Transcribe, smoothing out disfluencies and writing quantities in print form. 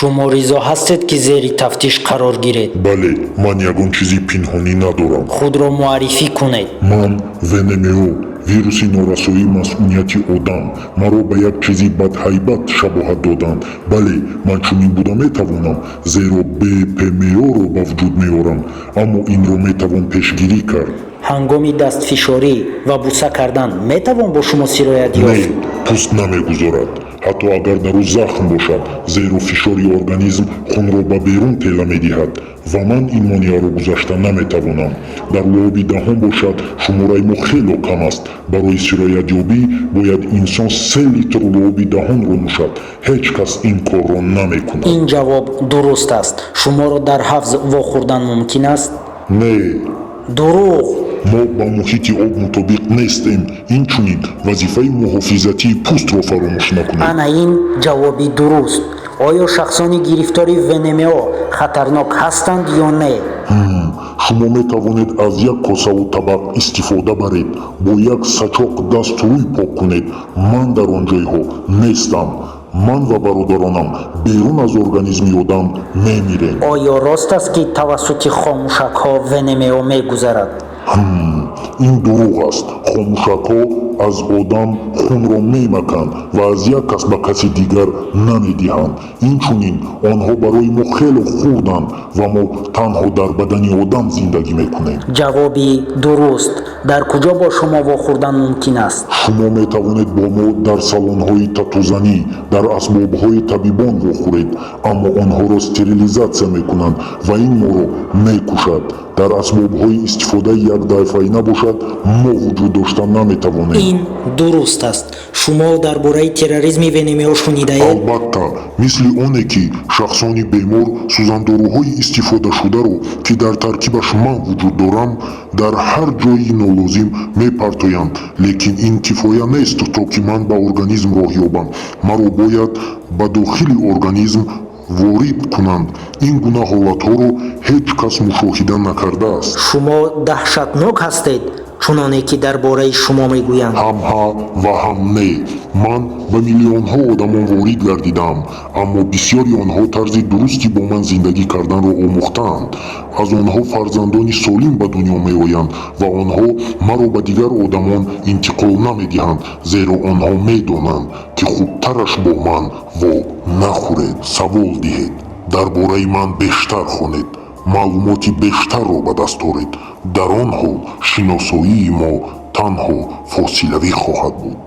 Шумо ризо ҳастед, ки зери тафтиш қарор гиред? Бале, ман ягон чизи пинҳонӣ надорам. Худро муаррифӣ кунед. Ман ВНМО, вируси норасоии масунияти одам. Маро ба як чизи бадҳайбат шабоҳат доданд. Бале, ман чунин буда метавонам, зеро БПМО-ро ба вуҷуд меорам, аммо инро метавон пешгирӣ кард. Ҳангоми дастфишорӣ ва буса кардан метавон бо шумо сироят Не, ёфт? пӯст намегузорад, ҳатто агар дар ӯ захм бошад, зеро фишори организм хунро ба берун тела медиҳад ва ман ин монеаро гузашта наметавонам. Дар луоби даҳон бошад, шумораи мо хело кам аст. Барои сироятёбӣ бояд инсон 3 литр луоби даҳонро нӯшад. Ҳеҷ кас ин корро намекунад. Ин ҷавоб дуруст аст. Шуморо дар ҳавз вохӯрдан мумкин аст? Не. Дурӯғ! Мо ба муҳити об мутобиқ нестем. Инчунин вазифаи муҳофизатии пӯстро фаромӯш накунед. Ана ин ҷавоби дуруст. Оё шахсони гирифтори ВНМО хатарнок ҳастанд ё не? Шумо метавонед аз як косаву табақ истифода баред, бо як сачоқ дасту рӯй пок кунед. Ман дар он ҷойҳо нестам. Ман ва бародаронам берун аз организми одам мемирем. Оё рост аст, ки тавассути хомӯшакҳо ВНМО мегузарад? Ин дурӯғ аст. Хомӯшакҳо аз одам хунро мемаканд ва аз як кас ба каси дигар намедиҳанд. Инчунин онҳо барои мо хело хурданд ва мо танҳо дар бадани одам зиндагӣ мекунем. Ҷавоби дуруст. Дар куҷо бо шумо вохӯрдан мумкин аст? Шумо метавонед бо мо дар салонҳои татузанӣ, дар асбобҳои табибон вохӯред, аммо онҳоро стерилизатсия мекунанд ва ин моро мекушад. Дар асбобҳои истифодаи якдафъаина бошад, мо вуҷуд дошта наметавонем. Ин дуруст аст. Шумо дар бораи терроризми ВНМО шунидаед? Албатта, мисли оне ки шахсони бемор сӯзандоруҳои истифодашударо, ки дар таркибаш ман вуҷуд дорам, дар ҳар ҷойи нолозим мепартоянд, лекин ин кифоя нест, то ки ман ба организм роҳ ёбам. Маро бояд ба дохили организм ворид кунанд. Ин гуна ҳолатҳоро ҳеҷ кас мушоҳида накардааст. Шумо даҳшатнок ҳастед, чуноне ки дар бораи шумо мегӯянд? Ҳам ҳа ва ҳам не. Ман ба миллионҳо одамон ворид гардидаам, аммо бисёри онҳо тарзи дурусти бо ман зиндагӣ карданро омӯхтаанд. Аз онҳо фарзандони солим ба дунё меоянд ва онҳо маро ба дигар одамон интиқол намедиҳанд, зеро онҳо медонанд, ки хубтараш бо ман во нахӯред, савол диҳед, дар бораи ман бештар хонед, маълумоти бештарро ба даст оред. Дар он ҳол шиносоии мо танҳо фосилавӣ хоҳад буд.